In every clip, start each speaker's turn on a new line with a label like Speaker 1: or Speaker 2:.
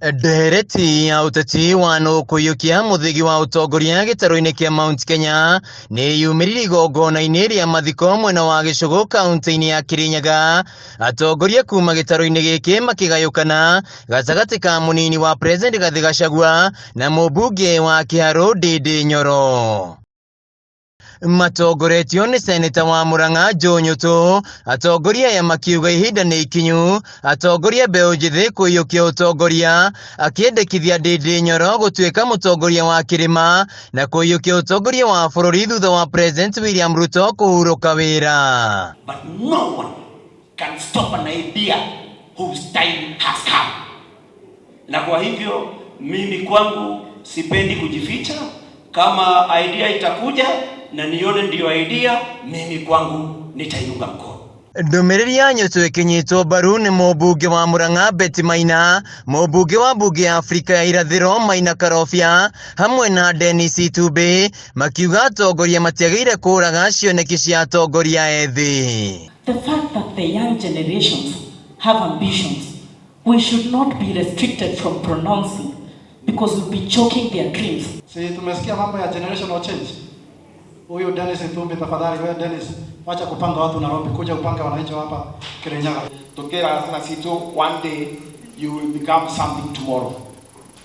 Speaker 1: Ndereti ya ũteti wa nũ kũiyũkia mũthĩgi wa ũtongoria gĩtarũ-inĩ kĩa Mount Kenya nĩ yumĩrire igongona-inĩ rĩa mathiko mwena wa Gĩcũgũ kaunti-inĩ ya Kirinyaga. Atongoria kuma gĩtarũ-inĩ gĩkĩ makĩgayũkana gatagatĩ ka mũnini wa President Rigathĩ Gachagua na mũmbunge wa Kĩharũ Ndindi Nyoro. Matongoretio nĩ seneta wa Murang'a Joe Nyutu, atongoria aya makiuga ihinda nĩ ikinyu atongoria mbeũ njĩthĩ kũiyũkia ũtongoria, akĩendekithia Ndindi Nyoro gũtuĩka mũtongoria wa kĩrĩma na kũiyũkia ũtongoria wa bũrũri thutha wa President William Ruto kũhurũka wĩra.
Speaker 2: But no one can stop an idea whose time has come. Na kwa hivyo mimi kwangu sipendi kujificha. Kama idea itakuja na nione ndio idea, mimi kwangu nitaiunga mkono.
Speaker 1: Ndũmĩrĩri ya Nyutu ĩkĩnyitwo mbaru nĩ mũmbunge wa Murang'a Betty Maina, mũmbunge wa mbunge ya Afrika ya Irathĩro Maina Karobia hamwe na Dennis Itumbĩ makiuga atongoria matiagĩrĩire kũraga cioneki cia atongoria ethĩ.
Speaker 3: The fact that the young generations have ambitions, we should not be restricted from pronouncing because we'll be choking their dreams.
Speaker 4: Si tumesikia mambo ya generational change. Huyu Dennis Itumbi, tafadhali wewe Dennis, wacha kupanga watu Nairobi, kuja upange wananchi hapa Kirinyaga.
Speaker 5: Tukira sana situ, one day you will become something tomorrow.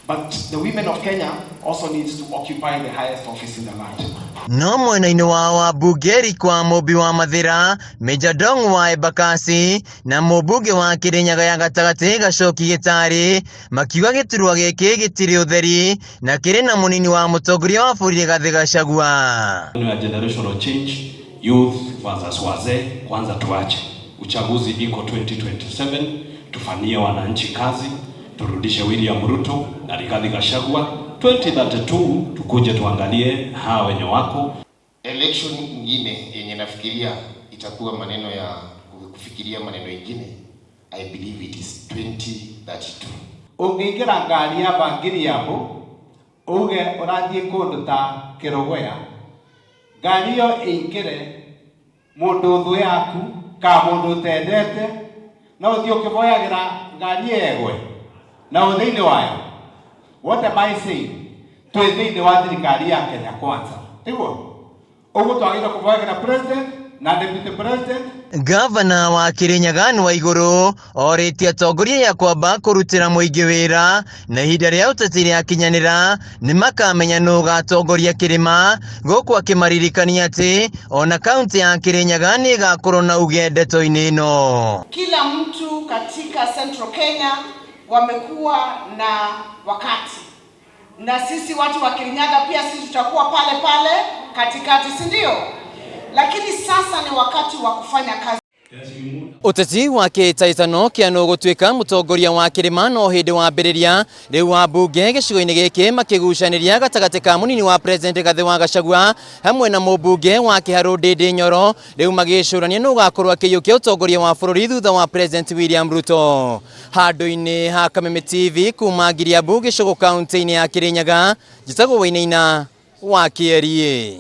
Speaker 5: But the women of Kenya also needs to occupy the highest office in the land.
Speaker 1: No mwena-inĩ wa wambunge Eric wa Mũmbi wa Mathĩra, Major Dong wa Embakasi na mũmbunge wa Kĩrĩnyaga ya gatagatĩ Gacoki Gĩtarĩ makiuga gĩturwa gĩkĩ gĩtirĩ ũtheri na kĩrĩ na mũnini wa mũtongoria wa bũrũri Rigathĩ Gachagua.
Speaker 6: Ya generational change, youth versus wazee, kwanza tuache. Uchaguzi iko 2027, tufanyie wananchi kazi, turudishe William Ruto na Rigathi Gachagua. 2032 tukuje tuangalie hawa wenye wako.
Speaker 7: Election ingine yenye nafikiria itakuwa maneno ya kufikiria maneno ingine, I believe it is 2032.
Speaker 8: Ũngĩingĩra ngari ya Bangiriambu uge ũrathiĩ kũndũ ta Kĩrũgũya, ngari ĩyo ĩingĩre mũndũ thũ yaku ka mũndũ ũtendete, no ũthiĩ ũkĩvoyagĩra ngari ĩyo ĩgwe na ũ thĩinĩ wayo. What am I saying? Twĩ thĩinĩ wa thirikari ya Kenya Kwanza, tiguo? Ũguo twagĩrĩirwo kũvoyagĩra president na deputy president.
Speaker 1: Gavana wa Kirinyaga nĩ Waiguru orĩtie atongoria ya kwamba kũrutĩra mũingĩ wĩra na ihinda rĩa ũteti rĩakinyanĩra nĩ makamenya nũ ũgatongoria kĩrĩma, gũkũ akĩmaririkania atĩ ona kaunti ya Kirinyaga nĩ ĩgakorwo na uge ndeto-inĩ ĩno.
Speaker 9: Kila mtu katika Central Kenya wamekuwa na wakati, na sisi watu wa Kirinyaga pia sisi tutakuwa pale pale katikati, si ndio? Lakini sasa ni wakati wa kufanya kazi.
Speaker 1: Ũteti wa kĩhĩtahĩtano kĩa nũ gũtuĩka mũtongoria wa kĩrĩma no hĩndĩ wambĩrĩria, rĩu ambunge gĩcigo-inĩ gĩkĩ makĩgucanĩria gatagatĩ ka mũnini wa President Rigathĩ wa Gachagua hamwe na mũmbunge wa Kĩharũ Ndindi Nyoro, rĩu magĩcũrania nũ ũgakorwo akĩiyũkia ũtongoria wa bũrũri thutha wa President William Ruto. Handũ-inĩ ha Kameme TV kuma Ngiriambu gĩcũgũ kaunti-inĩ ya Kirinyaga, njĩtagwo Wainaina wa Kĩeriĩ.